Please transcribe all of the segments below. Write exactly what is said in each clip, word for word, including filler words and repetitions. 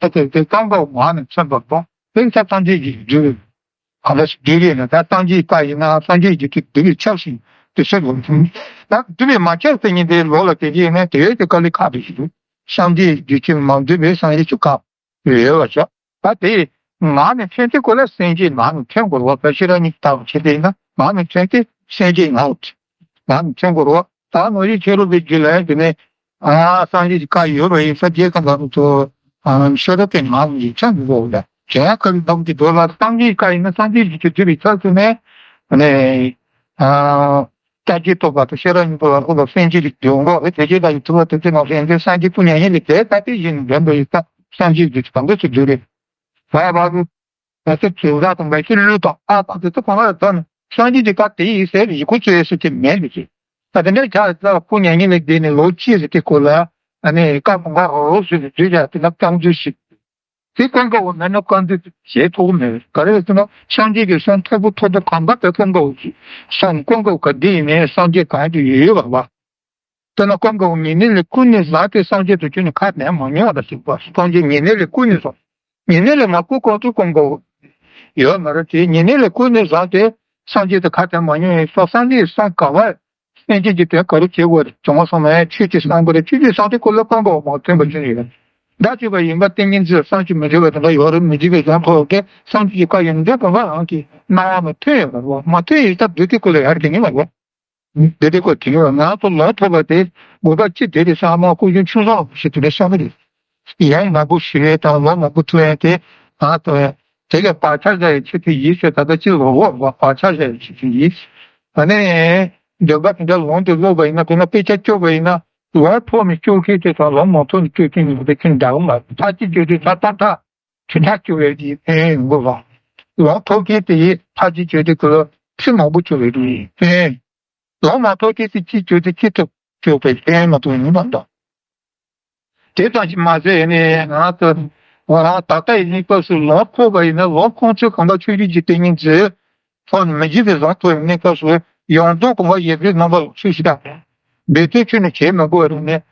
ད་དེ་དེ་གང་ག་ངག་ནས་མཚོན་པ་དང་། དེ་ཚེ་སངས་རྒྱས་ཀྱི་འདུལ་བའི་གང་ལ་འདུལ་བའི་ན། ད་སངས་རྒྱས་བཀའ་ཡིན་ན་སངས་རྒྱས་ཀྱི་དེ་འདུལ་བའི་ཆབས་ཤིག་དེ་ཟེར་བ་དང་། ད་འདུལ་བའི་མ་ཆབས་ཟེར་མཁན་དེ་ལོགས་ལ་དེ་གྱིས་ནས་དེ་བས་དེ་དཀའ་ལས་ཁག་པོ་ཞིག་འདུག་སངས་རྒྱས་འདུལ་ཆེན་མ་འདུལ་བའི་སངས་རྒྱས་ཀྱི་བཀའ། ཡོད་པ་ཤ། ད་དེ་ངག་ནས་མཚོན་དེ་ཀོ་ལ་སེམས་བསྐྱེད་ངག་ནས་མཚོན་དགོས་རེད་བ། བོད་ཤེས་རབ་གཉིས་ཀྱི་ལྟ་བ་བྱེད་དེ་ཡིན་ན་ངག་ནས་མཚོན་ཏེ་སེམས་བསྐྱེད་ངག་ནས་མཚོན་དགོས་རེད་བ། ད་ནོར་བུ་ཆོས་གྲགས་པའི་རྒྱུད་ལ་དེ་ནས་ཨ་སངས་རྒྱས་ཀྱི་བཀའ་ཡོད་པ་ཡིན་ས་རྗེས་ཀྱི་ལམ་དུ་ཨ་ཤེས་རབ་ཀྱི་ངག་ནས་མཚོན་དགོས་རེད། དེ་ཡང་སྐབས་དང་གི་མདོ་ལ་སངས་རྒྱས་ཀྱི་བཀའ་ཡིན་ན་སངས་རྒྱས་ཀྱི་ཆོས་འདུལ་བའི་ཆ་ཚུལ་ནས་ནས་ཨ། ལྟ་བྱེད་རྟོག་པ་དང་ཤེས་རབ་གཉིས་པོ་ལ་སོགས་པ་སེམས་བསྐྱེད་ཀྱི་འདུལ་འགོག་རེད། དེ་རྗེས་ལ་ཡི་ཐུབ་པ་དེ་ཚེ་ནང་བཞིན་དེ་སངས་རྒྱས་སྐུ་མྱ་ངན་ལས་འདས་ད་ལྟའི་ཞིང་འདྲེན་པ་ཡི་ས་སངས་རྒྱས་ཀྱི་དང་པོ་ཚུལ་འདུལ་རེད། བ་བ་རུ་ད་ཚེ་དུས་རབས་དང་འགའ་ཤས་ལུས་དང་ཨ་དང་དེ་ཚོ་གང་ལ་དོན་སངས་རྒྱས་ཀྱི་བཀའ་དེ་ཡིན་ཟེར་ཡི་གུ་བཅོས་ཟེར་གྱི་མེད་ལ་ཅི། ད་དེ་འདྲའི་ཆ་ལ་སྐུ་མྱ་ངན་ལས་འདས་ནས་ལོ་གཅིག་ཟེར་དེ་སྐོར་ལ་ཨ་ནི་བཀའ་གང་ག་རོ་རོ་ཟེར་ནས་བརྗོད་བྱ་དེ་ལ་བསྐྱར་འཛུལ་ཞིག་དེ་ཀུན་དགའ་བོ་མེད་ན་བཀའ་འདུས་བྱེད་ཐུབ་མེད། ག་རེ་ཟེར་ན་སངས་རྒྱས་ཀྱི་གསུང་མཐོ་པོ་མཐོ་པོ་གང་ག་དེ་ཀུན་དགའ་བོ་གསུང་། ཀུན་དགའ་བོ་ག་འདི་ཡིན་ནའི་སངས་རྒྱས་གང་དུ་ཡོད་ཡོད་པ་བ། དེ་ན་ཀུན་དགའ་བོ་ཉེ་གནས་ལས་ཀུན་ནས་བཟང་སྟེ་སངས་རྒྱས་དུ་གྱུར་ནས་ཁ་ནས་མ་མྱོང་བ་ཞིག་པ། སངས་རྒྱས་ཉེ་གནས་ལས་ཀུན་ནས་བཟང་། ཉེ་གནས་ལས་མ་བཀུར་གང་དུ་ཀུན་དགའ་བོ་ཡོད་མ་རེད་དེ། ཉེ་གནས་ལས་ཀུན་ནས་བཟང་སྟེ་སངས་རྒྱས་དུ་ཁ་ནས་མ་མྱོང་ཡིན་ས། སངས་རྒྱས་སམ་ག་བ། སེམས་ཅན་གྱི་དོན་ག་རེ་བྱེད་དགོས་རེད། བྱུང་བ་སོང་ན་ཆོས་ཀྱི་བསམ་དགོས་རེད། ཆོས་ཀྱི་བསམ་དེ་ཀོ་ལ་ཀུན་དགའ་བོ་མ་མཐུན་པ་ཅི་ཡོད། བདག་གཅེས་པ་ཡིན་པ་ཏིང་ངེ་འཛིན་ལ་བསམ་གྱིས་མི་ཁྱབ་པ་དེ་འདྲ་ཡོད་རེད། མི་འཇིགས་པའི་ལམ་ཐོབ་སྟེ་སངས་རྒྱས་ཀྱི་བཀའ་ཡོན་ཏན་གང་ག་རང་གི་སྣང་བ་མ་མཐུན་ཡོད་པ་རེད་བ། མ་མཐུན་ཡོད་སྟབས་བདུད་དེ་ཀོ་ལ་ཡར་དེ་ཉིད་ལ་བ། བདུད་དེ་ཀོ་དེ་ཉིད་ལ་ང་ཚོ་ལོ་ཐོབ་པ་དེ་དགོས་པ་ཅི་བདེ་རེད་བསམ་མ་སྐུ་གཞོན་ཆུང་སོང་ཞེས་དེ་འདྲ་བསམ་གི་རེད། ཡང་ང་བུ་ཞི་བའི་དང་ལོ་མང་པོ་ཐུབ་ཡང་དེ་ང་ཚོ་དེ་ལས་བག་ཆགས་བཞག་ཡའི་ཆེད་དུ་ཡིད་ཆེས་ད་ལྟ་ཅི་ལོ་བོ་བག་ཆགས་བཞག་ཡའི་ཆེད་དུ་ཡིད། ཨ་ནི་འདོན་པ་དེ་འདྲ་ལོང་དུ་ཀློག་པ་ཡིན་ན། དཔེར་ན་དཔེ་ཆ་སྐྱོར་བ་ཡིན་ན་ལོང་ཐོག་ནས་སྐྱོར་མཁན་དེ་དང་ལོང་མ་ཐོག་ནས་སྐྱོར་མཁན་གཉིས་པོ་དེ་ཁྱོན་འདྲ་བོ་མ་རེད། ཕལ་ཆེར་བརྗོད་དུས་ད་ཏག་ཏག་དེ་འདྲ་སྐྱོར་བའི་དེ་ཕན་ཡོན་ཡོད་པ། ལོང་ཐོག་མཁན་དེ་ཡིས་ཕལ་ཆེར་བརྗོད་དུས་ཀུན་ལ་ཚིག་མང་པོ་སྐྱོར་བའི་དེ་ཕན་ཡོན། ལོང་མ་ཐོག་མཁན་དེ་གཅིག་བརྗོད་དུས་གཅིག་ཐུབ་སྐྱོར་བའི་ཕན་ཡོན་མ་གཏོགས་ཡིན་མ་གཏོགས། དེ་ཙམ་ཞིག་མ་ཟད་ནས་ང་ཚོ་ང་རང་ད་ལྟ་ཡི་གནས་སྐབས་སུ་ལོང་ཐོག་པ་ཡིན་ན་ལོང་ཁོང་ཚོས་གང་ལྟར་ཆོས་བརྒྱུད་ཀྱི་ཏིང་ངེ་འཛིན་ཐོག་ནས་མི་འཇིགས་པའི་ལམ་ཐོབ་པའི་གནས་སྐབས་སུ་ཡོངས་རྫོགས་གོམས་པ་ཡོད་པའི་རྣམ་པ་ལ་ཆོས་ཞིག་དང་འབད་བརྩོན་ཁྱོན་ནས་བྱེད་མི་དགོས་པ་རེད་ནས།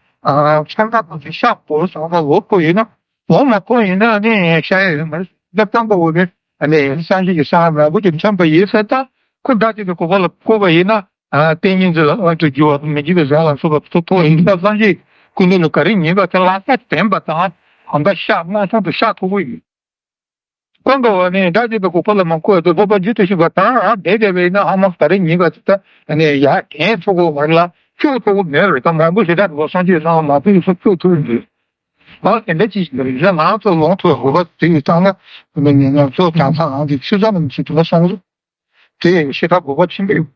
ཚང་མ་གོ་ཚོད་ཤག་པོ་ཚང་མ་ལོག་ཐུབ་ཡིན་ན་ལོང་མ་ཁོང་ཡིན་ན་ནི་ཤ་ཡ་ཡོད་མ་རེད། འདི་སྤྲང་པོ་འོས་པའི་ནི་སངས་རྒྱས་ཀྱི་གསང་བ་མང་པོ་ཅིག་མཚོན་པ་ཡིན་ས། ད་ཁོ་བདག་གཅིག་པའི་གོ་འཕང་ལ་བཀོད་པ་ཡིན་ན། ཏིང་ངེ་འཛིན་ལ་དབང་དུ་གྱུར་བ་དང་མི་འཇིགས་པའི་ལམ་ལ་སོགས་པ་ཐོབ་ཐོབ་ཡིན་སྟབས་སངས་རྒྱས་ཀུན་འདུས་ལ་ག་རེ་ཉེས་པ་དེ་ལྷག་པར་བདེན་པ་དང་གང་ག་ཤག་མངོན་སུམ་དུ་ཤར་ཐུབ་ཀྱི་ཡོད། ཀུན་དགའ་བོ་ནི་བདག་གཅིག་པའི་གོ་འཕང་ལ་མ་བཀོད་དེ་སློབ་པ་རྒྱུན་དུ་ཞུགས་པ་དང་རང་བསྡད་བསྡད་པ་ཡིན་ན་ཧ་མ་ག་རེ་ཉེས་པ་དེ་ད་ནི་ཡར་འཐེན་ཐུབ་ཀྱི་མ་རེད་ལ་སྐྱོབ་ཐུབ་ཀྱི་མེད་རེད། ད་མང་པོ་ཞེ་དྲག་འདུག་སངས་རྒྱས་གསང་བ་མང་པོ་ཡོད་ས་སྐྱོབ་ཐུབ་ཀྱི་མེད། ཨ་དེ་འདྲ་ཅིག་ཞིག་རེད། ང་ཚོ་ལོང་ཐུབ་དགོས་པ་དེ་ཡི་སྟེང་ན་ང་ཚོ་གྲྭ་ཚང་ནང་གི་ཆོས་ཚང་མི་ཞིག་ཏུ་ལ་སོང་རུ་དེ་ཞེ་དྲག་དགོས་པ་ཆེན་པོ་ཡོད།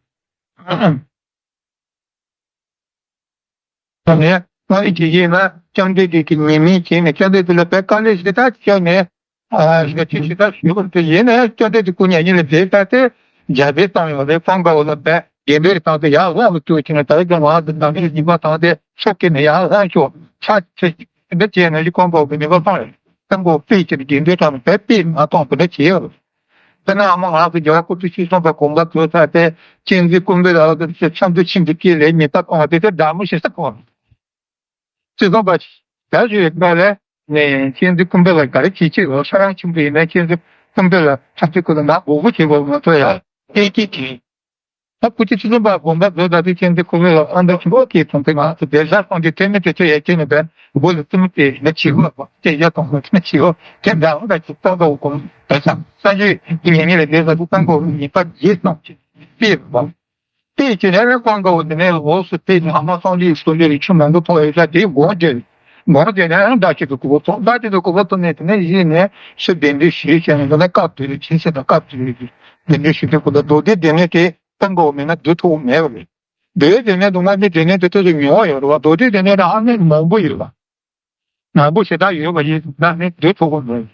ད་ནས་ང་ཡི་དེ་ཡིན་ན་སྐྱབས་འགྲོ་དེ་གི་ཉེས་དམིགས་བྱས་ནས་སྐྱབས་འགྲོ་དེ་ལ་བས་དཀའ་ལས་ཞེ་དྲག་བྱས་ནས་ཞེ་དྲག་ཞེ་དྲག་ཞུ་དགོས་དེ་ཡིན་ན་སྐྱབས་འགྲོ་དེ་སྐུ་མྱ་ངན་ལས་འདས་ད་དེ་རྒྱ་བལ་བཏང་ཡོད་རེད། ཀུན་དགའ་བོ་ལ་བས་དགེ་འདུན་རེ་བཏང་དེ་ཡར་ལྷོང་ལ་བཅུག་བྱས་ནས་ད་རེས་ཀྱང་ང་དེ་ནང་མིར་ཉིན་པ་བཏང་དེ་སྲོག་སྐྱེས་ནས་ཡར་ལྷོང་ཤོག་ཆ་ཆེ་འདི་བྱས་ནས་ཀུན་དགའ་བོ་གི་ཉིན་པ་བཏང་ཡོད། ཀུན་དགའ་བོ་དཔེ་ཅིག་དགེ་འདུན་གྲྭ་ནས་བས་དཔེ་མ་བཏང་དེ་འདྲ་བྱས་ཡོད་རེད། དེ་ན་ཨ་མ་ང་ཚོ་རྒྱལ་བ་སྐུ་ཕྲེང་བཅུ་གསུམ་པ་དགོངས་པ་རྫོགས་ཚར་ཏེ་མཁྱེན་བརྩེ་ཀུན་འཕེལ་ལགས་ཀྱི་ཆབ་མདོ་ཁྱིམ་གྱི་དཀྱིལ་ལ་ཉེས་རྡུང་བཏང་བ་དེ་དེ་དགྲ་མོ་ཞེ་ས་གོ་བཅུ་གསུམ་པ་ཞལ་བཞུགས་པའི་སྐབས་ལ་ནས་མཁྱེན་བརྩེ་ཀུན་འཕེལ་ལགས་ག་རེ་བྱེད་ཀྱི་ཡོད། ས་རང་ཆེན་པོ་ཡིན་ན་མཁྱེན་བརྩེ་ཀུན་འཕེལ་ལགས་ཐབས་ཀྱི་སྐུ་ལ་ང་མགོ་སྐོར་བྱེད་དགོས་མ་གཏོགས་ཡ་ཨེ་ཀྱི་གི་ད་སྐུ་ཕྲེང་བཅུ་གསུམ་པ་དགོངས་པ་རྫོགས་ད་དེ་མཁྱེན་བརྩེ་ཀུན་འཕེལ་ལགས་ཨ་མདོ་ཆེན་པོ་སྐྱེས་སོང་སྟེ་ང་ཚོ་བདེ་གཤེགས་སངས་རྒྱས་ཐོན་མི་དེ་ཚོ་ཡ་ཁྱེད་ནས་བས་མགོ་ལ་བཙུན་མོ་དེ་ནས་བྱེད་དགོས་པ་དེ་ཡ་གཏོང་དགོས་དེ་ནས་བྱེད་དགོས་དེ་འདྲ་འོ་ད་ཅིག་གཏོང་དགོས་གོང་དེ་ཙམ་སངས་རྒྱས་ཀྱི་ཉེ་གནས་ལ་བསྡད་ས་དེ་གཏོང་དགོས་ཉེས་པ་ཡིད་གཏོང་ཅིག་དཔེ་རུ་བ། དེ་བྱས་ནས་ཀུན་དགའ་བོ་དེ་ནས་ལོགས་སུ་ཕེབས་ནས་ཨ་མ་སངས་རྒྱས་ཀྱི་གསུང་ཆོས་ལ་ཆུ་མང་པོ་ཐོགས་ཡོད་ས་དེའི་དགོངས་བརྒྱབ། དགོངས་བརྒྱབ་ནས་ཨ་བདག་གཅིག་པའི་གོ་འཕང་ཐོབ། བདག་གཅིག་པའི་གོ་འཕང་ཐོབ་ནས་དེ་ནས་གཞི་ནས་ཚུར་གདན་འདྲེན་ཞུས་བྱས་ནས་འདི་ནས་སྐབས་དེ་རུ་ཕྱིན་ཟེར་ན་སྐབས་དེ་རུ་གདན་འདྲེན་ཞུས་པའི་སྐོར་ལ་མདོ་སྡེའི་སྡེ་སྣོད་དེ་ཀུན་དགའ་བོ་མེད་ན་བསྡུ་ཐུབ་མེད་པ་རེད། མདོའི་སྡེ་སྣོད་དང་སྔགས་པའི་སྡེ་སྣོད་དེ་ཏོག་ཙམ་ཉུང་བ་ཡོད་རེད་བ། མདོ་སྡེའི་སྡེ་སྣོད་དེ་ཨ་ནི་མང་པོ་ཡོད་པ། མང་པོ་ཞེ་དྲག་ཡོད་པ་ཡིན་ན་ནི་བསྡུ་ཐུབ་ཀྱི་མེད།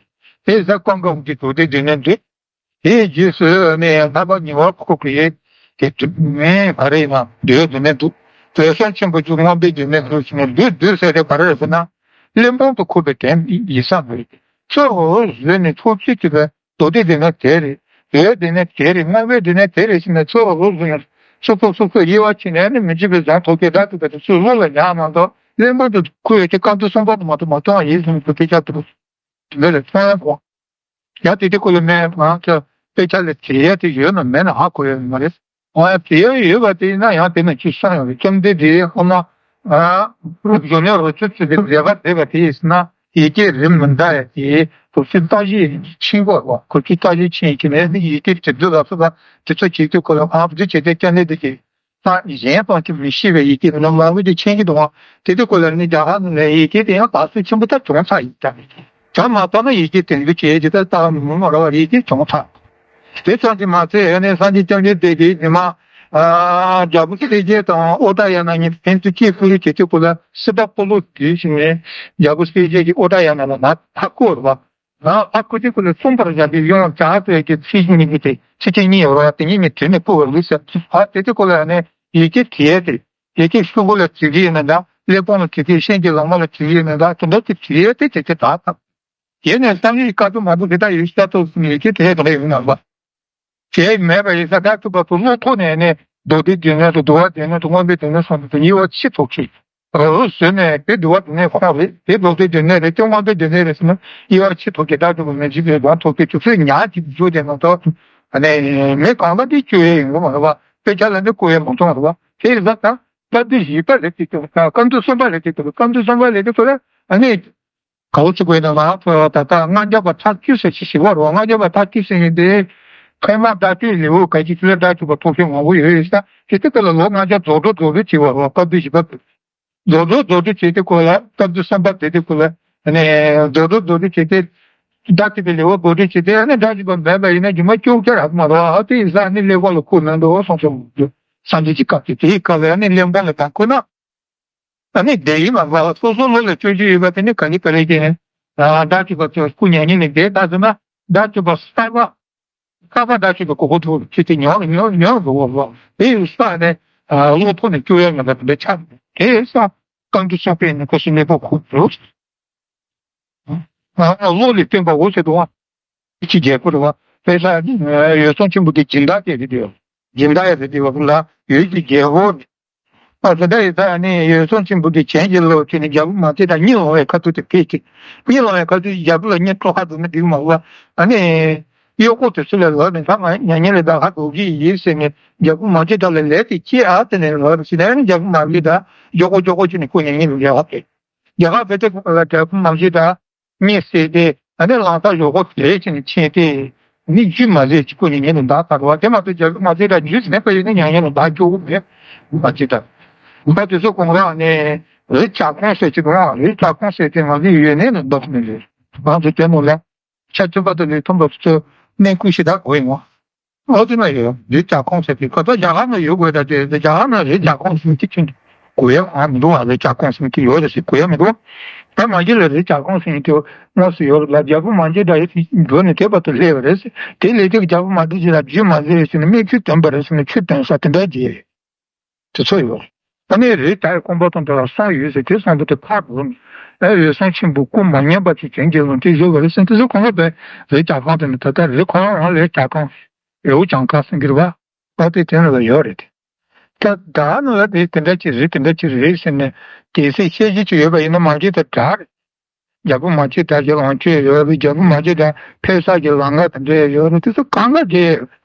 དེ་ཟ་ཀུན་དགའ་བོ་གི་མདོ་སྡེའི་སྡེ་སྣོད་འདི། དེའི་རྗེས་སུ་ནི་ལྷག་པ་ཉེ་བར་འཁོར་གྱི་དེ་དུ་མེད་ག་རེ་ཡིན་ན་འདོད་དུ་མེད་འདུག་དོན་གསུམ་ཆེན་པོ་བཅུ་མངོན་པའི་སྡེ་སྣོད་འདུག་ཟེར་ནས་འདུག་འདུག་ཟེར་དེ་ག་རེ་རེད་ཟེར་ན། གླེན་པོ་དུ་འཁོར་བའི་དོན་ཡིན་ས་མ་རེད། གཙོ་བོ་བཟོས་ནས་ཐུགས་རྗེ་ཆེ་བའི་མདོ་སྡེའི་སྡེ་སྣོད་དེ་རེད། འདོད་སྡེ་སྣོད་དེ་རེད། མངོན་པའི་སྡེ་སྣོད་དེ་རེད་ཟེར་ནས་གཙོ་བོ་བཟོས་ནས་སོ་སོ་སོ་སོ་དབྱེ་བ་ཕྱེ་ནས་ནི་མི་འཇིགས་པའི་ལམ་ཐོབ་ཀྱི་ར་ཐུབ་པའི་དུས་ཚོད་བློ་ལ་ཉར་མ་གཏོགས་གླེན་པོ་དུ་འཁོར་བའི་དེ་སྐབས་དུས་གསུམ་པ་དུ་མ་གཏོགས་མ་གཏོང་བ་ཡིན་ཟེར་ནས་དེ་སྐབས་དུ། འདི་ལ་ཐོན་ཡག་གོ། ཡང་དེ་དེ་ཁོ་ལ་མེད་ང་ཚོ་དཔེ་ཆ་ལ་བྲིས་ཡ་དེ་ཡོད་ན་མེད་ན་ཧ་གོ་ཡ་མ་རེད། འོ་ཡ་བྲིས་ཡ་ཡོད་པ་དེ་ཡིན་ན་ཡང་དེ་ན་ཅི་བསམ་ཡོང་རེད། བཅོམ་ལྡན་འདས་ཧ་མ་གཞོན་ནུ་རོ་ཚོད་ཚོད་དེ་མཛད་པ་མཛད་པ་དེ་ཡིན་ན་ཡི་གེ་རིམ་མི་འདྲ་ཡ་དེ་ཁོ་ཚོས་བརྟག་ཞིབ་ཕྱིན་དགོས་རེད་བ། ཁོ་ཚོས་བརྟག་ཞིབ་ཕྱིན་གྱི་མེད་ནི་ཡི་གེ་བྲིས་རྒྱུ་ལ་སོགས་པ་དེ་ཚོ་བྱེད་དུས་ཁོ་ལ་ཨ་འདི་བྱེད་དེ་བཅོམ་ལྡན་འདས་ཀྱིས། ད་གཞན་དང་གཅིག་མི་ཤེས་པའི་ཡི་གེ་ནང་མང་པོ་ཅིག་མཁྱེན་གྱི་འདུག་ཨང་། དེ་དུས་སྐོར་ལ་ནི་རྒྱ་གར་ནང་ལ་ཡི་གེ་དེ་ཡང་དག་ཚོད་ཆེན་པོ་ད་གྱོང་ཚ་ཡིན་ཀྱང་། གྱོང་མ་ཚ་ན་ཡི་གེ་དེ་འདྲ་བྱས་ཀྱི་ད་ལྟ་མི་མང་ར་བ་ཡི་གེ་གྱོང་ཚ། དེ་ཙམ་གྱིས་མ་ཚད་ཡང་ནས་སངས་རྒྱས་བཅོམ་ལྡན་འདས་ཀྱིས་ཉི་མ་རྒྱལ་པོ་གསལ་རྒྱལ་དང་ཨོ་ཏ་ཡ་ན་གཉིས་ཕན་ཚུན་སྐྱིད་ཁུལ་བྱེད་དུས་སྐོར་ལ་སྲིད་པ་སྤོ་ལོ་དུས་ཤིག་ནས་རྒྱལ་པོ་གསལ་རྒྱལ་གྱིས་ཨོ་ཏ་ཡ་ན་ལ་ན་ཕ་བསྐོར་བ། ཨ་ཁུ་ཅིག་ཁུ་ལ་གསུམ་པར་བཞག་པའི་ཡོངས་བྱ་ཟེར་གྱི་ཚིག་གཉིས་ཀྱི་དེ་ཚིག་ཆེན་གཉིས་ཡོད་ར་དེ་གཉིས་ནི་དྲིལ་ནས་བསྐུར་བ་ལུས་ཟེར། ཨ་དེ་དེ་ཁོ་ལ་ནི་ཡི་གེ་བྲིས་ཏེ་ཡི་གེ་ཤོག་གུ་ལ་བྲིས་ཀྱི་ཡིན་ན་འདྲ། གླེགས་བམ་ལ་བྲིས་ཀྱི་ཤིང་གི་ལོ་མ་ལ་བྲིས་ཀྱི་ཡིན་ན་འདྲ། དེ་འདྲ་དེ་བྲིས་ཏེ་དེ་དེ་དག་དང་། དེ་ནས་བསམ་ཡས་དཀའ་སྡུག་མང་པོ་དེ་དག་ཡོད་ཤ་ཐུབ་ཡི་གེ་དེ་དེ་ཡོད་ན་བ། བྱས་མེད་པ་ཡིན་ས་ད་ཐུབ་པ་ཚོ་བློ་ཐོག་ནས་ནི་མདོ་སྡེའི་སྡེ་སྣོད་དང་བསྡུ་བ་སྡེ་སྣོད་དང་དབང་པོའི་སྡེ་སྣོད་སོགས་དེ་དབྱེ་བ་ཕྱེ་ཐུབ་ཀྱི། རོ་བཟོས་ནས་དེ་འདུལ་བ་དེ་ནས་ཁོང་རེད། དེ་རྡོ་རྗེ་སྡེ་སྣོད་རེད། སྐྱོང་བ་དེ་སྡེ་སྣོད་རེད་ཟེར་ན་དབྱེ་བ་ཕྱེ་ཐུབ་ཀྱི། ད་དུ་མི་འཇིག་པའི་སྒོམ་ཐུབ་ཀྱི་དུས་ཚོད་ཉག་གཅིག་བཟོས་ཏེ་ན་ད་ནས་མི་གང་ལ་དེ་བཅོས་ཡས་ཡིན་གོ་མ་རེད་བ། དཔེ་ཆ་ལ་ནི་བཀོད་ཡས་མ་མཐོང་རེད་བ། དེ་ཡིན་ཙང་ད་སྐབས་དུས་བཞི་པ་ལས་དེ་དུ་སྐབས་དུས་གསུམ་པ་ལས་དེ་དུ་སྐབས་དུས་གསུམ་པ་ལས་དེ་དུ་ལ་ཨ་ནི་ག་བོ་ཚིག་དགོས་ན་ང་ཚོ་ད་ལྟ་ལྔ་བརྒྱ་པ་ཐག་གཅོད་ཟེར་ཞིག་ཞིག་བ་རེད་བ། ལྔ་བརྒྱ་པ་ཐག་གཅོད་ཟེར་ཡིན་ཏེ་ཕལ་མ་བརྡ་སྤྲོད་ལེའུ་ག་ཅིག་ལ་བརྡ་སྤྲོད་པ་ཐོག་ཤོས་མང་པོ་ཡོད་ཡོད་ས་དེ་དུ་ལ་ལོ་ལྔ་བརྒྱ་རྫོགས་འགྲོ་རྫོགས་འགྲོ་བྱེད་བ་རེད་བ། སྐབས་དུས་བཞི་པ་དུ། རྫོགས་རྫོགས་རྫོགས་སྒྲུབ་བྱེད་དེ་ཁོ་ལ་སྐབས་དུས་གསུམ་པ་དེ་དེ་ཁོ་ལ་ནས་རྫོགས་རྫོགས་རྫོགས་སྒྲུབ་བྱེད་དེ་བརྡ་སྤྲོད་པའི་ལེའུ་བགོ་སྒྲིག་བྱེད་དེ་ཨ་ནི་བརྡ་སྤྲོད་པ་མེད་པ་ཡིན་ན་རྒྱུ་མ་ཅོག་ཅར་ཧ་མ་རོ། ཨ་དེ་ཡིན་ས་ནི་གླེགས་བམ་ལ་བཀོད་མེད་འགྲོ་སོང་སོང་སངས་རྒྱས་ཀྱི་བཀའ་དེ་དེའི་སྐབས་ལ་ནི་གླེགས་བམ་ལ་བརྡ་བཀོད་ན་ཨ་ནི་དེ་ཡིན་མ་རེད་བ། སོ་སོ་བློ་ལ་བཅོལ་རྒྱུ་ཡོད་པ་དེ་ནི་ག་ལེ་ག་ལེ་གྱིས་བརྡ་སྤྲོད་པ་ཚོ་སྐུ་མྱ་ངན་ལས་འདས་ད་ཟེར་ན་བརྡ་སྤྲོད་པ་གསར་པ། ཁ་པར་བརྡ་སྤྲོད་པའི་གོ་སྐབས་ཐོག་ལ་ཁྱེད་ཚོས་ཉོ་ཉོ་ཉོ་དགོས་པ་དེ་ཡི་ས་ནས་བློ་ཐོག་ནས་སྐྱོ་ཡ་ང་ད་དེ་འདྲ་ཆགས་དེ་ས་རྐང་གྲུ་གསུམ་པའི་ནི་ཁོ་སི་གནས་པོ་ཁུག་རུ་བློ་ལས་བརྟེན་པའོ་ཟེར་དུ་བ་ཅི་རྒྱལ་པོ་རུ་བ་དཔེ་ས་འོད་སྲུང་ཆེན་པོ་དེ་སྦྱིན་བདག་དེ་རེད་དེ་སྦྱིན་བདག་ཡ་རེད་དེ་བ་ལ་འོད་ཀྱི་རྒྱལ་པོ། ཨ་ཙི་ད་ཡི་ད་ནི་འོད་སྲུང་ཆེན་པོ་དེ་བྱིན་གྱིས་རློབས་བྱས་ནས་རྒྱལ་པོ་མང་ཆེ་དང་གཉིད་ལོང་བའི་ཁ་ཐུག་དེ་ཕེབས་ཀྱི། གཉིད་ལོང་བའི་ཁ་ཐུག་རྒྱལ་པོ་ལ་གཉིད་ཁྲོ་ཁ་འདུག་ན་འགྲིག་མ་བ། ཨ་ནི་གཡོག་པོ་དེ་ཚོ་ལ་ལབ་ནས་ད་ང་མྱ་ངན་ལས་འདའ་ཁ་འདུག་གི་ཡིན་ཟེར་ནས་རྒྱལ་པོ་མང་ཆེ་དག་ལ་ལས་དེ་ཁྱེད་ཨ་ཙི་ནས་ལབ་ཟེར་ནས་རྒྱལ་པོ་མང་ཆེ་དག་མགྱོགས་པོ་མགྱོགས་པོ་བྱས་ནས་ཁོ་མྱ་ངན་ལས་འདའ་ཁ་ཕེབས། རྒྱ་གར་བོད་དེ་ཁོ་ལ་རྒྱལ་པོ་མང་ཆེ་དག་གཉིད་སད་དེ་ཨ་ནི་ལང་ཚ་ཞོག་ཁོག་དེ་བྱས་ནས་ཕྱིན་ཏེ་ནི་རྒྱུ་མ་ལས་ཅིག་ཁོ་ནི་ཉེ་རུ་འདག་ཚར་བ་དེ་མ་གཏོགས་རྒྱལ་པོ་མ་ཚེ་དང་རྒྱུས་མེད་པ་ཡིན་ན་མྱ་ངན་ལ་འདག་སྐྱོ་བོ་མེད་མ་ཅི་ལྟར་འབའ་དེ་ཚོ་གོང་རང་ནས་རི་བྱ་ཁོང་ཟེར་གྱི་འདུག་རི་བྱ་ཁོང་ཟེར་དེ་ང་ཚོའི་ཡོད་ནས་ལ་འདོགས་ནས་རེད་ང་ཚོ་དེ་ནོ་ལ་ཆ་མཐུན་པ་དང་ལུས་མཐུན་པ་ཚོ་གནས་ཁུལ་ཞིག་དག་དགོས་ཡིན་ངོ། ཨོ་དེ་ན་ཡོད་རི་བྱ་ཁོང་ཟེར་དེ་ཁོ་ཚོ་རྒྱ་གར་ན་ཡོད་དགོས་ད་དེ་རྒྱ་གར་ན་རི་བྱ་ཁོང་ཟེར་གྱི་ཁྱོད་དགོས་ཡ་ཨ་མི་འདུག་བ། རི་བྱ་ཁོང་ཟེར་གྱི་ཡོད་རེད་ཟེར་གོ་ཡ་མི་འདུག་ད་མ་གཞི་ལ་རི་བྱ་ཁོང་ཟེར་གྱི་དེ་དངོས་སུ་ཡོད་རེད་ལ་རྒྱལ་པོ་མང་ཇི་ད་ཡོད་དེ་འགྲོ་ནས་དེ་བར་དུ་སླེབས་པ་རེད་ཟེར་དེ་ལས་དེ་རྒྱལ་པོ་མང་ཇི་ཇི་ལ་རྒྱུས་མ་ཟེར་ཟེར་ནས་མིག་ཆུ་ཐོན་པ་རེད་ཟེར་ནས་ཆུ་ཐོན་ས་དེ་འདྲ་རེད། དེ་ཚོ་ཡོད། ད་ནི་རི་དྭགས་ཀོང་པོ་དང་འདྲ་བ་གསུམ་ཡོད་ཟེར་དེ་གསུམ་པོ་དེ་ཕར་འགྲོ་ནས་ཨེ་འོད་སྲུང་ཆེན་པོ་སྐུ་མ་བསྙེལ་བ་ཅིག་བྱིན་གྱིས་རློབས་དེ་བཞུགས་པ་རེད་ཟེར་དེ་ཚོ་གོང་ལ་བས་རི་བྱ་ཁང་དེ་ནི་ད་ལྟ་རི་ཁོ་རང་རང་རི་བྱ་ཁང་རི་བོ་བྱང་ཁ་ཟེར་གྱི་རེད་བ། ཨ་དེ་དེ་ནི་ལ་ཡོད་རེད་དེ། ད་ད་ནི་ལ་དེ་དེ་འདྲ་ཅིག་རེད་དེ་འདྲ་ཅིག་རེད་ཟེར་ནས་དེ་སྲིད་བཤད་གཞི་ཅིག་ཡོད་པ་ཡིན་ན་མང་ཆེ་ད་དྲག་རེད། རྒྱལ་པོ་མང་ཆེ་ད་ཀྱི་ལོངས་སྤྱོད་ཡོད་རེད། རྒྱལ་པོ་མང་ཆེ་ད་ཕེབས་ས་ཀྱི་ལམ་ཁ་དེ་འདྲ་ཡོད་རེད། དེ་ཚོ་གང་ག་དེ་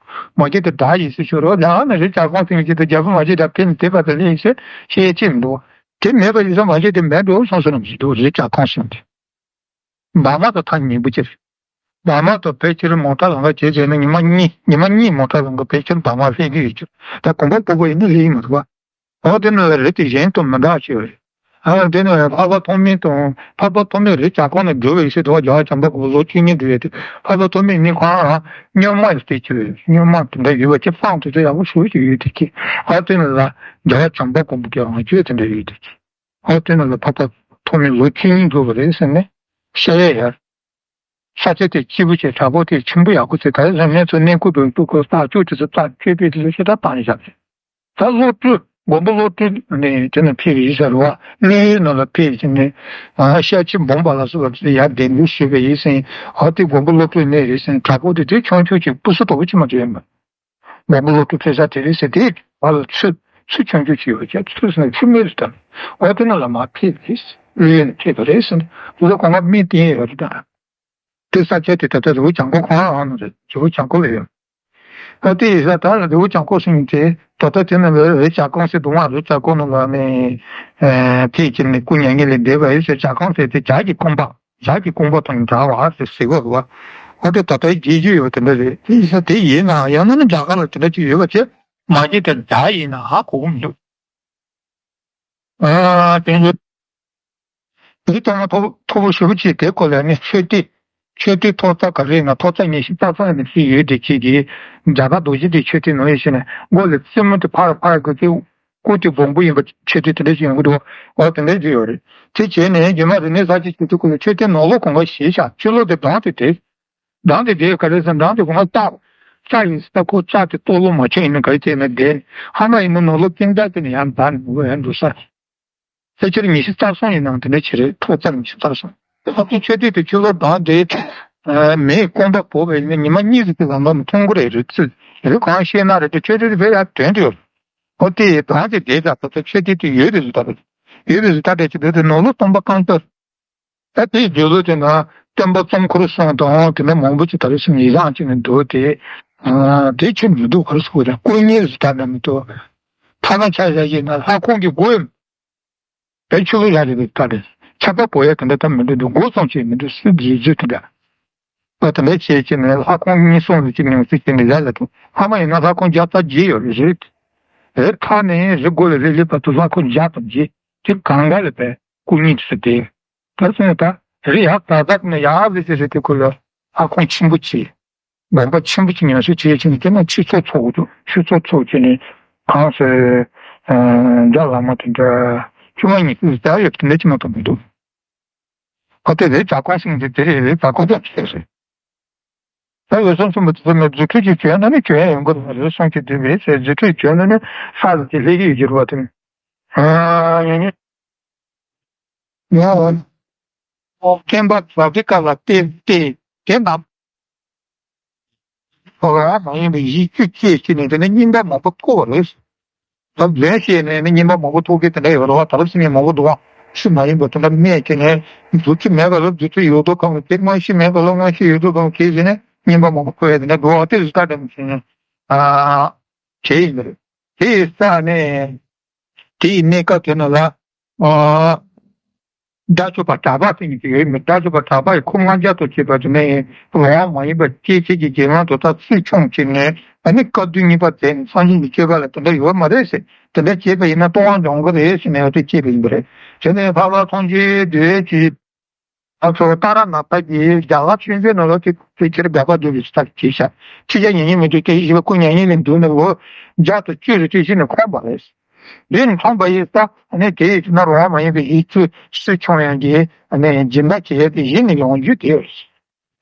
མང་ཆེ་ད་དྲག་ཡིན་ཟེར་ཤོད་རོགས། ད་ནི་རི་བྱ་ཁོང་ཟེར་མཁན་ཅིག་ད་རྒྱལ་པོ་མང་ཆེ་ད་ཕེབས་ནས་དེ་བར་དུ་སླེབས་ཟེར་བཤད་ཅི་མི་འདུག་དེ་མེད་པ་ཡིན་ཙང་མང་ཆེ་དེ་མེད་འགྲོ་སོང་ཟེར་ནམ་ཞིག་འདུག་རི་བྱ་ཁོང་ཟེར་དེ། འབར་མ་དང་ཐག་ཉེ་པོ་ཅིག་རེད། འབར་མ་དང་ཕལ་ཆེར་མོ་ཊ་ལམ་ཁ་བྱས་བྱས་ན་ཉི་མ་གཉིས་ཉི་མ་གཉིས་མོ་ཊ་ལམ་ཁ་ཕལ་ཆེར་འབར་མ་སླེབས་ཀྱི་ཡོད་ཅིག་ད་གོམ་པ་སྤོ་བ་ཡིན་ན་སླེབས་ཀྱི་མི་འདུག་བ། འོ་དེ་ནི་ལ་རི་དེ་གཞན་དང་མི་འདྲ་ཞིག་རེད། ཨ་དེ་ནི་འཕགས་པ་ཐོགས་མེད་དང་འཕགས་པ་ཐོགས་མེད་རི་བྱ་ཁོང་ནས་བསྒྲུབས་པའི་ཕྱིར་དུ་རྒྱལ་བ་བྱམས་པ་མགོན་པོ་ལོ་བཅུ་གཉིས་བསྒྲུབས་ཡོད་དེ་འཕགས་པ་ཐོགས་མེད་ནི་ཁོང་རང་སྨྱོན་མ་ཡི་སྟེ་ཆེ་བས་སྨྱོན་མ་དེ་འདྲ་ཡོད་པ་ཅི་སྤང་དེ་ཚོ་ཡག་པོ་ཞུ་ཞིག་ཡོད་དེ་ཅི། ཨ་དེ་ནི་ལ་རྒྱལ་བ་བྱམས་པ་མགོན་པོ་གི་རང་བྱོན་དེ་འདྲ་ཡོད་དེ་ཅི། ཨ་དེ་ནི་ལ་འཕགས་པ་ཐོགས་མེད་ལོ་བཅུ་གཉིས་བསྒྲུབས་པ་རེད་ཟེར་ནས་བཤད་ཡ་ཡར། ས་ཆ་དེ་སྐྱིད་པོ་བྱས་བྲག་ཕུག་དེ་ཆེན་པོ་ཡག་པོ་བྱས་ད་རེས་ནས་ཚོ་གནས་སྐོར་དུ་ཀྲུ་ཀོ་ས་ཆུ་དེ་ཚོ་རྩ་ཆོས་པའི་དེ་ཚོ་ཤ་སྟག་བཏང་བཞག་རེད། ད་བློ་གྲོས་མགོན་པོ་བློ་གྲོས་ནས་དེ་ན་ཕེབས་ཡིན་ཟེར་བ་གནས་ཡུལ་ནང་ལ་ཕེབས་ཟིན་ནས་ཤ་ཆེ་སྦོམ་པ་ལ་སོགས་པ་ཡར་གདན་འདྲེན་ཞུས་པ་ཡིན་ཟིན་ཨ་དེ་མགོན་པོ་བློ་གྲོས་གནས་རེད་ཟིན་བྲག་ཕུག་དེ་དེ་ཆུང་ཆུང་ཅིག་སྤུ་སྲི་དོག་པོ་ཅིག་མ་གཏོགས་ཡོད་མ་རེད། མགོན་པོ་བློ་གྲོས་ཕེབས་ས་དེ་རེད་ཟེར་དེ་བར་ལ་ཚུར་ཚུར་ཆུང་ཆུང་ཅིག་ཡོད་ཀྱང་ཚུར་ཟིན་ན་ཆུ་མེད་རེད་དམ་ཨ་དེ་ན་ལ་མ་ཕེབས་རེད་གནས་ཡུལ་ནས་ཕེབས་པ་རེད་ཟིན་དེ་ཚོ་གོང་མ་མི་བསྟེན་ཡོད་རེད་དམ། དེ་ས་ཆ་དེ་ད་ལྟ་རི་བོ་བྱང་ཁོག་ཁོང་རང་ནང་རེད། རི་བོ་བྱང་ཁོག་ལ་ཡོད། ཨ་དེ་ཡིན་ས་ད་ལ་རི་བོ་བྱང་ཁོག་ཟེར་མཁན་དེ་ད་ལྟ་དེ་ནང་ལ་རི་བྱ་ཀོང་ཟེར་འདུག་མ་རི་བྱ་ཀོང་ནང་ལ་ནི་ཨ་ཕེབས་ཀྱི་ནི་སྐུ་མྱ་ངན་ལས་འདས་པ་ཡིན་ཟེར། བྱ་ཀོང་ཟེར་དེ་བྱ་གི་རྐང་པ། བྱ་གི་རྐང་པ་དང་འདྲ་བ་ཟེར་ཟེར་གོ་རེད་བ། ཨ་དེ་ད་ལྟ་རྒྱལ་རྒྱུ་ཡོད་དེ་འདྲ་རེད། དེ་ཡིན་ས་དེ་ཡིན་ནའང་ཡང་ན་ནི་རྒྱ་གར་ལ་དེ་འདྲ་ཅིག་ཡོད་པ་བྱས། མ་གཞི་དེ་བྱ་ཡིན་ན་ཧ་གོ་གི་མི་འདུག་ཨ་དེ་ཡོད། དེ་ལྟ་ན་མཐོ་མཐོ་པོ་ཞེ་པོ་ཅིག་དེ་སྐོར་ལ་ནི་མཆོད་རྟེན། མཆོད་རྟེན་ཐོག་རྩ་ག་རེ་ཡིན་ན་ཐོག་རྩ་ཉི་ཤུ་རྩ་གསུམ་ནས་བརྩིས་ཡོད་དེ་ཁྱེད་ཀྱིས་རྒྱ་གར་རྡོ་རྗེ་གདན་མཆོད་རྟེན་ནང་ཡོད་ཤེ་ན་མགོ་ལ་རྩེ་མོ་དེ་ཕར་ཕར་དགོས་ཏེ་སྐུ་དེ་སྦོམ་པོ་ཡིན་པ་མཆོད་རྟེན་དེ་འདྲ་ཞིག་ཡོང་གི་འདུག་ཨོ་དེ་འདྲ་ཞིག་ཡོད་རེད། དེ་བྱས་ནས་རྗེས་མ་རིག་གནས་གསར་བརྗེ་བྱེད་དུས་སྐབས་ལ་མཆོད་རྟེན་ནང་ལོགས་གང་ག་ཞིག་བཞག་ཕྱི་ལོགས་དེ་འགྲམ་དེ་དེ། འགྲམ་དེ་དེ་ག་རེ་ཟེར་འགྲམ་དེ་གང་ག་རྩ། རྩ་ཡིན་ས་ཁོ་རྩ་དེ་ལྟོ་ལོ་མ་ཆོད་ཡིན་ན་ག་རེ་བྱས་ན་བསྡད། ཧ་མ་ཡིན་ན་ནང་ལོགས་ཀིང་ཏ་དེ་ནས་ཡང་འདར་ནས་འོ་ཡང་འགྲོ་ས། ཕལ་ཆེར་ཉི་ཤུ་རྩ་གསུམ་ཡིན་ནའང་དེ་འདྲ་ཅིག་རེད། ཐོག་རྩ་ཉི་ཤུ་རྩ་གསུམ། ད་ལྟ་མཆོད་རྟེན་དེ་ཕྱི་ལོགས་འགྲམ་དེ་མེ་རྐང་པ་བོར་བས་ནི་ཉི་མ་གཉིས་ཙམ་གྱི་ལམ་ལ་མཐོང་གི་རེད། རི་རྩེ་རི་གང་ཤེས་ན་རེད་དེ་མཆོད་རྟེན་དེ་བས་ཡར་དོན་དུ་ཡོད། ཨོ་དེ་ཡི་གྲངས་དེ་དེ་ལྟར་ད་ལྟ་མཆོད་རྟེན་དེ་ཡོད་པའི་བཟོ་ལྟ་རེད། ཡོད་པའི་བཟོ་ལྟ་དེ་ཅི་འདུག་དེ་ནང་ལོགས་སྟོན་པ་རྐང་སྟོར། ད་དེའི་རྗེས་ལོ་དེ་ན་སྟོན་པ་ཙོང་ཁུར་སེང་དང་དེ་ནས་མང་པོ་ཅིག་ད་རེས་སུ་ཡི་རངས་བྱས་ནས་འདུག་དེ། དེ་ཆེ་མི་འདུག་ག་རེ་ཟེར་དགོས་རེད། སྐུ་གཉེར་ཟེར་ད་ནི་མི་འདུག་ཐ་ན་ཆ་བཞག་ཡིན་ན་ལྷ་ཁང་གི་སྒོ་ཡང་བའི་ཆུ་བོ་ཡ་རེ་རེ་ད་རེད། ཆར་པ་བབས་ཡ་དེ་འདྲ་ད་མི་འདུག་འདུག་སྒོ་ཙམ་ཅིག་མི་འདུག་སྲིད་རིག་རྫུས་དེ་འདྲ། ད་དེ་འདྲ་བྱས་བྱས་ནས་ལྷ་ཁང་གཉིས་གསུམ་རེ་ཅིག་ནང་སྲིད་ཅིག་ནས་ལས་ལ་ཐུག་ཧ་མ་ཡིན་ན་ལྷ་ཁང་བརྒྱ་རྩ་བརྒྱད་ཡོད་རེད། རི་མཐའ་ནས་རི་མགོ་ལ་རི་ལི་བར་དུ་ལྷ་ཁང་བརྒྱ་དང་བརྒྱད་དེ་གང་ག་ལ་བས་སྐུ་ཉིད་དུ་སུ་བསྡད། དེར་སོང་ད་རི་ཡག་ད་ཟག་ནས་ཡག་ཟེར་ཟེར་རེད། དེ་ཁུལ་ལ་ལྷ་ཁང་ཆེན་པོ་ཆེ། དགོན་པ་ཆེན་པོ་ཆེ་ཉམས་གསོ་བྱེད་ཀྱིན་དེ་ན་ཆུ་ཚོད་ཚོགས་འདུག་ཆུ་ཚོད་ཚོགས་བྱས་ནས་གང་ཟེར། རྒྱ་བླ་མ་དེ་འདྲ་བཅོ་ལྔ་ཉི་ཤུ་ཟེར་ཡོད་དེ་འདྲ་ཅི་མ་གཏོགས་མི་འདུག་ཨ་དེ་རེད། བྱ་ཀོང་ཤིང་དེ་དེ་རེད། རེད་བྱ་ཀོང་ཤིང་དེ་རེད། ད་འོད་སྲུང་ཆེན་པོ་དེ་ཚོ་ནི་རྫུ་འཕྲུལ་གྱིས་བྱོན་ན་ནི་བྱོན་ཡ་ཡོང་གི་རེད། རེད་སོང་གི་དེ་རེད་ཟེར། རྫུ་འཕྲུལ་བྱོན་ན་ནི་ཧ་ཟེར་གྱི་ལྷད་ཀྱི་ཡོད་ཀྱི་རེད་བ་དེ་ནི། ཨ་ཡིན་ནི། ཡང་བསྟན་པ་ཟབ་དེ་ཀ་ལ་བརྟེན་ཏེ་དེ་རྣམས་ཁོ་རང་མ་ཡིན་པའི་གཞི་བཅུ་སྐྱེས་ཕྱིན་ནས་དེ་ནི་རྙིང་པ་མང་པོ་ཐོགས་པ་རེད། ད་ལན་བཤད་ནས་ནི་རྙིང་པ་མང་པོ་ཐོགས་མཁན་དེ་འདྲ་ཡོད་རེད་བ། ད་རབས་ཕྱི་མ་མང་པོ་འདུག་བ། ཕྱི་མ་ཡིན་པ་དེ་འདྲ་སྨྲས་བྱས་ནས་རྫུ་འཕྲུལ་མེད་པ་ལ་རྫུ་འཕྲུལ་ཡོད་དོ་གང་། དེ་སྔ་ཕྱི་མེད་པ་ལ་སྔ་ཕྱི་ཡོད་དོ་གང་བྱས་བྱས་ནས་རྙིང་པ་མང་པོ་ཐོགས་ཡ་དེ་འདྲ་འདུག་བ། དེ་རུ་ལྟ་འདྲ་མི་བྱེད་ནས་ཨ་བྱས་ཡིན་པ་རེད། དེ་ཡི་ས་ནས་དེ་ཡི་གནས་སྐབས་དེ་ནང་ལ་ཨ། དགྲ་བཅོམ་པ་གྲགས་པ་ཟེར་མཁན་ཅིག་ཡོད་མི། དགྲ་བཅོམ་པ་གྲགས་པ་ཡིས་ཁོ་ལྔ་བརྒྱ་ཐོག་བྱས་པ་དེ་ནས་རང་དབང་མ་ཡིན་པ་སྐྱེ་མཆེད་ཀྱི་གྱེན་ལངས་དེ་དག་སུས་མཆོང་བྱས་ནས་ཨ་ནི་བཀའ་བསྡུ་གཉིས་པ་མཛད་ནས་སངས་རྒྱས་ཀྱི་སྤྱོད་པ་ལ་དེ་འདྲ་ཡོད་མ་རེད་ཟེར། དེ་འདྲ་བྱས་པ་ཡིན་ན་ལྟུང་བ་འབྱུང་གི་རེད་ཟེར་ནས་ཨ་དེ་བྱས་པ་ཡིན་པ་རེད། དེ་ནས་འཕགས་པ་སངས་རྒྱས་འདུལ་བའི་ཨ་ཚོ་ཏཱ་ར་ནཱ་ཐ་གིས་རྒྱ་གར་ཆོས་འབྱུང་ནང་ལོགས་ཀྱི་དེ་ཕྱིར་སྦས་པ་འདུལ་བའི་ལྟ་བྱས་ཤག་ཁྲི་བརྒྱ་ཉེར་གཉིས་མི་འདུག་སྟེ་ཞེས་པ་སྐུ་མྱ་ངན་ལས་འདས་ནས་ལོ་བརྒྱ་དང་བཅུ་རེ་བཅུ་བཞི་ནས་འཁོད་པ་རེད། འདི་ནི་མཐོང་བ་ཡིན་ས་ནི་དེ་ཡི་ཕྱིར་ན་རང་དབང་མ་ཡིན་པའི་ཡིད་ཚུལ་སུས་མཆོང་ཡང་གི་ནི་སྦྱིན་པ་བྱེད་ཡས་དེ་ཡིད་ནི་ཡོང་རྒྱུ་དེ་ཡོད།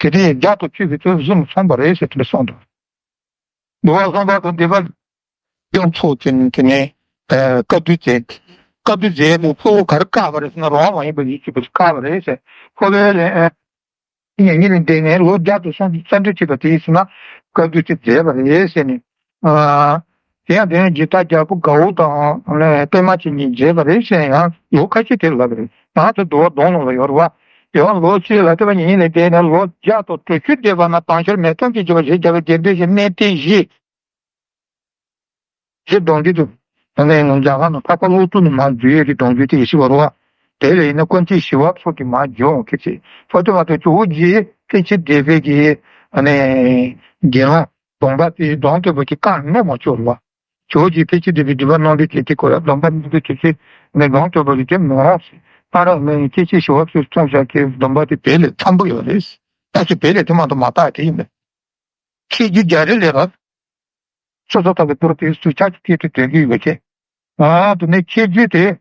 དེ་དེ་ཡི་རྒྱ་དང་བཅུ་གི་ཚུལ་གཟུགས་ནི་མཚོན་པ་རེད་ཟེར་དེ་འདྲ་གསུངས་འདུག་འདུལ་བ་གསུམ་པ་དང་འདུས་པ་ལྗོངས་ཚོགས་ཀྱི་དེ་ནས་བཀའ་བསྡུ་མཛད། བཀའ་བསྡུ་མཛད་ནས་གཙོ་བོ་ག་རེ་བཀག་པ་རེད་ཟེར་ན་རང་དབང་མ་ཡིན་པའི་ཡིད་ཚུལ་བཀག་པ་རེད་ཟེར། ཁོ་བོས་ལན། ཉེ་ཉེ་ནས་འདས་ནས་ལོ་བརྒྱ་དང་སུམ་ཅུ་རྩ་འདྲ་བྱས་པ་དེ་ཡིན་ཟེར་ན་བཀའ་བསྡུ་དེ་མཛད་པ་རེད་ཟེར་ནས། ཨ། དེ་ཡང་དེ་ནས་ཇི་ལྟར་རྒྱལ་པོ་དགའ་བོ་དང་པདྨ་ཅན་གཉིས་མཛད་པ་རེད་ཟེར་ནས་ཡང་ལོ་ཁ་ཤས་དེ་ལབ་པ་རེད། ང་ཚོ་འདུལ་བ་གདོང་ལོག་ལ་ཡོད་རེད་བ། ཡང་ལོ་གཅིག་ལ་ལྟ་བ་ཉེ་ཉེ་ནས་འདས་ནས་ལོ་བརྒྱ་དང་དྲུག་ཅུ་འདས་པ་ན་དྭངས་ཤེལ་མེ་སྟོང་གིས་བརྒྱན་པ་ཞེས་བྱ་བའི་རྒྱན་པའི་གཞི་གནས་བརྟན་བཞི། ཞེས་གདུང་རྒྱུད་དུ། ད་ནི་རྒྱ་གར་ནང་འཕགས་པ་ཀླུ་སྒྲུབ་ནས་མར་བརྒྱུད་ཡོད་ཀྱི་གདུང་རྒྱུད་དེ་ཡིན་ཞེས་པ་རེད་བ། དེ་ལས་ཡིན་ན་ཀུན་མཁྱེན་ཞི་བ་འཚོ་གིས་མར་བརྒྱུད་འོང་མཁན་ཅིག་ཕ་དུ་མ་དུ་ཇོ་བོ་རྗེ་ཕལ་ཆེར་འདས་པའི་གི་ཨ་ནི་དགེ་སློང་སྡོམ་པ་དེ་གདོང་སྟོན་པ་གི་བཀའ་ནོར་མ་བཅུག་རེད་བ། ཇོ་བོ་རྗེ་ཕལ་ཆེར་འདས་པའི་སྒྲུབ་པ་གནང་དུས་དེ་དེ་ཁོ་ལ་སྡོམ་པ་གནང་དུས་དེ་དེ་ནི་གདོང་སྟོན་པ་གི་དེ་མི་འོང་ཟེར། ཨ་ར་ནི་ཕལ་ཆེར་ཞི་བ་འཚོས་གསུངས་བཞག་གི་སྡོམ་པ་དེ་དེ་ལས་འཚམ་པོ་ཡོད་རེད། ད་ཆ་དེ་ལས་དེ་མ་གཏོགས་མ་དག་དེ་ཡིན་པས། ཁྱེད་ཀྱི་རྒྱ་རི་ལས་ར། སོ་སོ་ལྟ་བུ་དོར་དེ་སུ་ཆགས་ཀྱི་སྐད་དུ་དོན་གྱི་ཡོད་ཅེ། ཨ་དུ་ནས་ཁྱེད་རྒྱུད་དེ་